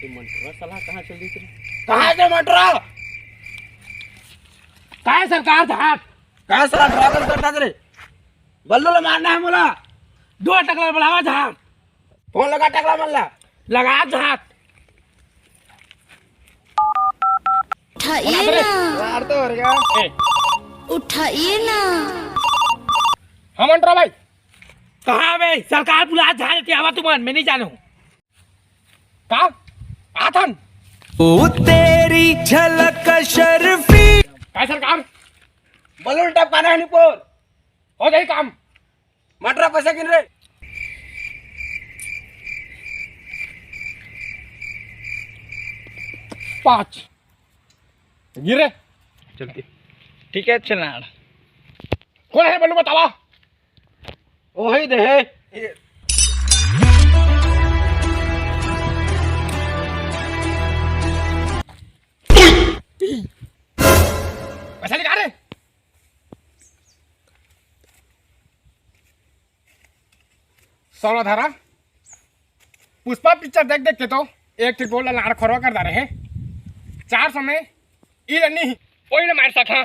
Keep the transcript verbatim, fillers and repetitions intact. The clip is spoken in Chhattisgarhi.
ये मंटरा साला कहाँ चल दिस रे? कहाँ से मंटरा? काय सरकार झाट? काय साला ड्रैगन करता रे? बल्लू ला मारना है मोला। दो टकला बढ़ावा झाट। फोन लगा टकला मन ला। लगा झाट। उठाइए ना। यार तो हो गया। ए, उठाइए ना। हाँ मंटरा भाई। कहाँ बे? सरकार बुला झाट के आवा तुमन, मैं नहीं जानू। का? आथन। ओ तेरी झलक शर्फी। काय सरकार? बलून टपकाना है निपोर। हो जाई काम। मटरा पैसा गिन रे। पाँच। गिरे। चलती। ठीक है, चलना। कौन है बलू बतावा? ओही दे हे। पैसा निकाल रे। सोलह धारा। पुष्पा पिक्चर देख देख के तो एक ठे गोल लाड़ खरवा कर डारे हे। चार सौ में ई ले नहीं, ओही ले मार सका।